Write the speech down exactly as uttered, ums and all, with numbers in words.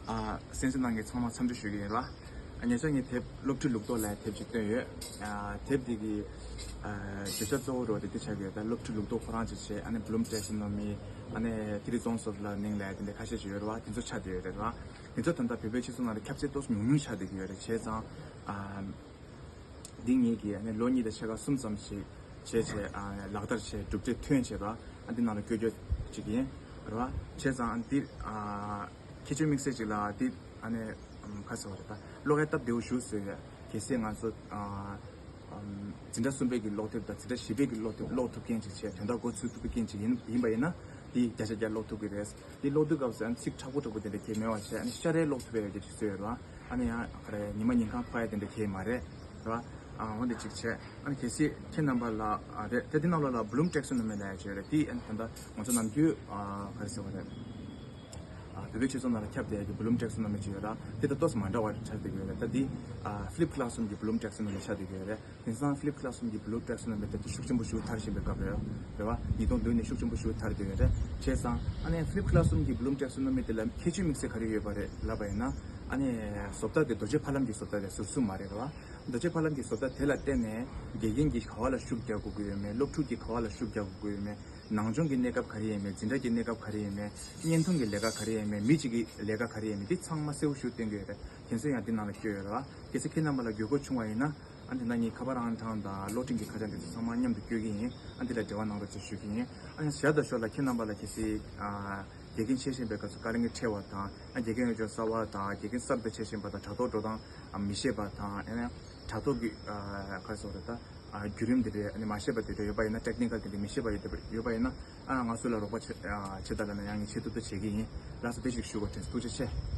ཨ། གསན་གཟིགས་གནང་མཁན་ཚང་མ་འཚམས་འདྲི་ཞུ་གི་ཡིན་ལ། ཨ། ཉེ་ཆར་ངས་དེབ་སློབ་ཁྲིད་ལུགས་ལྡོག་ལབ་དེབ་ཅིག་བཏོན་ཡོད། ཨ། དེབ་འདི་གི་ཨ། བརྗོད་བྱ་གཙོ་བོ་རོ་དེ་འདི་ཆགས་ཀྱི་ཡོད། ད་སློབ་ཁྲིད་ལུགས་ལྡོག་ཁོ་རང་ཅིག་བྱས། ཨ་ནི་Bloom Taxonomy། ཨ་ནི་Theory Zones of Learning་ལབ་དེ་འདྲ་ཁ་ཤས་ཤིག་ཡོད་རེད་བ། དེ་ཚོ་ཆགས་བསྡད་ཡོད་རེད་བ། དེ་ཚོ་ད་ལྟ་བོད་པའི་སྤྱི་ཚོགས་ནང་ལ་ཁྱབ་ཚད་ཏོག་ཙམ་ཉུང་ཉུང་ཆགས་བསྡད་ཀྱི་ཡོད་རེད། བྱས་ཙང་ཨ། འདི་ངེད་ཀྱིས་ཨ་ནི་ལོ་གཉིས་དང་ཕྱེད་ཀ་གསུམ་ཙམ་ཞིག་བྱས་བྱས། ཨ། ལག་བསྟར་བྱས། གྲུབ་འབྲས་ཐོན་བྱས་ར། ཨ། འདི་ནང་ལ་བཀོད་རྒྱ་ཅིག་ཡིན་ར། བྱས་ཙང་ཨ་འདི། ཨ། ཁྱད་ཆོས་དམིགས་བསལ་ཅིག་ལ་འདི་ཨ་ནི། ཨམ། ཁ་གསལ་བ་རེད། ད་ཀློག་ཡ་སྟབས་བདེ་བོ་ཞིག་བཟོས་ཡོད། གལ་སྲིད་ང་ཚོ། ཨ། ཨམ། འཛིན་གྲྭ་གསུམ་པའི་གི་ཀློག་དེབ་དང་འཛིན་གྲྭ་བཞི་པའི་གི་ཀློག་དེབ་ཀློག་ཐུབ་མཁན་ཅིག་བྱས། དོན་དག་གོ་ཚོད་ཐུབ་མཁན་ཅིག་ཡིན་ཡིན་པ་ཡིན་ན། འདི་བརྒྱ་ཆ་བརྒྱ་ཀློག་ཐུབ་ཀྱི་རེད། འདི་ཀློག་དུས་སྐབས་སུ་ཨ་ནི་ཚིག་མཁྲེགས་པོ་མཁྲེགས་པོ་དེ་འདྲ་གང་ཡང་མེད་པ་བྱས། ཨ་ནི་ཤར་རེ་ཀློག་ཐུབ་པའི་རེ་ཅིག་བཟོས་ཡོད་ར། ཨ་ནི་ཡང་ག་རེ་ཉི་མ་ཉིན་གང་འཕོག་ཡ་དེ་འདྲ་གང་ཡང་མ་རེད་ར། ཨ། འོ་འདི་གཅིག་བྱས། ཨ་ནི་གལ་སྲིད་ཁྱེད་རྣམ་པ་ལ། ཨ། རེད་དེ། འདི་ནང་ལོགས་ལ་Bloom Taxonomy་ལབ་ཡ་ཅིག་ཡོད་རེད། དེ་ཨ་ནི་ད་ལྟ་ང་ཚོ་ནམ་རྒྱུན། ཨ། ག་རེ་ཟེར་བ་རེད། ཨ། བོད་པའི་སྤྱི་ཚོགས་ནང་ལ་ཁྱབ་བསྡད་ཡ་གི་Bloom Taxonomy་ཅིག་ཡོད་ར། དེ་དང་ཏོག་ཙམ་མ་འདྲ་བ་ཆགས་བསྡད་ཀྱི་ཡོད་རེད། ད་འདི། ཨ། Flip Classroom་གི་Bloom Taxonomy་ཆགས་བསྡད་ཀྱི་ཡོད་རེད། དེང་སང་Flip Classroom་གྱི་Bloom Taxonomy་དེ་ཤུགས་ཆེན་པོ་ཞིག་དར་བཞིན་པའི་སྐབས་རེད། རེད་བ། ཉིས་སྟོང་བདུན་ནས་ཤུགས་ཆེན་པོ་ཞིག་དར་བསྡད་ཡོད་རེད། བྱས་ཙང་ཨ་ནི་Flip Classroom་གྱི་Bloom Taxonomy་དེ་ལ་ཁྱད་ཆོས་དམིགས་བསལ་ག་རེ་ཡོད་པ་རེད་ལབ་པ་ཡིན་ན། ཨ་ནི་བཟོ་ལྟ་དེ་རྡོ་རྗེ་ཕ་ལམ་གྱི་བཟོ་ལྟ་རེད། ཟུར་ཟུར་མ་རེད། རེད་བ། རྡོ་རྗེ་ཕ་ལམ་གྱི་བཟོ་ལྟ་དེ་ལ་བརྟེན་ནས་དགེ་རྒན་གྱིས་ག་བ་ལ་ཤུགས་རྒྱག་དགོས་ཀྱི་ཡོད་མེད། སློབ་ཕྲུག་གིས་ག་བ་ལ་ཤུགས་རྒྱག་དགོས་ཀྱི་ཡོད་མེད། ནང་སྦྱོང་གི་གནས་སྐབས་ག་རེ་ཡིན་མེད། འཛིན་གྲྭ་གི་གནས་སྐབས་ག་རེ་ཡིན་མེད། བརྙན་ཐུང་གི་ལས་ཀ་ག་རེ་ཡིན་མེད། མི་གཅིག་གི་ལས་ཀ་ག་རེ་ཡིན་མེད། འདི་ཚང་མ་གསལ་པོ་ཞིག་བསྟན་གྱི་ཡོད་རེད། དེ་ཚོ་ཡང་འདི་ནང་ལ་བཀོད་ཡོད་རེད་བ། གལ་སྲིད་ཁྱེད་རྣམ་པ་ལ་དགོས་མཁོ་བྱུང་བ་ཡིན་ན། ཨ། འདི་ན་ངས་ཁ་པར་ཨང་གྲངས་དང་གློག་འཕྲིན་གྱི་ཁ་བྱང་དེ་ཚོ་ཚང་མ་མཉམ་དུ་བཀོད་ཀྱི་ཡིན། ཨ། འདི་ལ་འབྲེལ་བ་གནང་རོགས་ཞེས་ཞུ་གི་ཡིན། ཨ། ཡང་ཞར་དང་ཞོར་ལ་ཁྱེད་རྣམ་པ་ལ་གལ་སྲིད། ཨ། དགེ་རྒན་བྱེད་བཞིན་པའི་སྐབས་སུ་དཀའ་ངལ་འཕྲད་པ་དང་། ཨ། དགེ་རྒན་ཡོད་ཅོག་གསར་པ་དང་། དགེ་རྒན་གསར་དུ་བྱེད་བཞིན་པ་དང་། དྲ་ཐོག་འགྲོ་སྟངས་མི་ཤེས་པ་དང་། ཨ་ནི་དྲ་ཐོག་གི། ཨ། ག་རེ་ཟེར་དགོས་རེད། ད། ཨ། བརྒྱུད་རིམ་དེ་འདྲ་ཨ་ནི་མ་ཤེས་པ་དེ་འདྲ་ཡོད་པ་ཡིན་ན། ཊེག་ནི་ཀལ་དེ་འདྲ་མི་ཤེས་པ་ཡོད་ཡོད་པ་ཡིན་ན། ཨ། ང་ཚོ་ལ་རོགས་པ་བྱེད། ཨ། བྱེད་དང་ལབ་ན་ཡང་ངས་བྱེད་ཐུབ་ཐུབ་བྱེད་ཀྱི་ཡིན། ལགས་སོ། དེ་ཞིག་ཞུ་དགོས་དྲན། ཐུགས་རྗེ་ཆེ།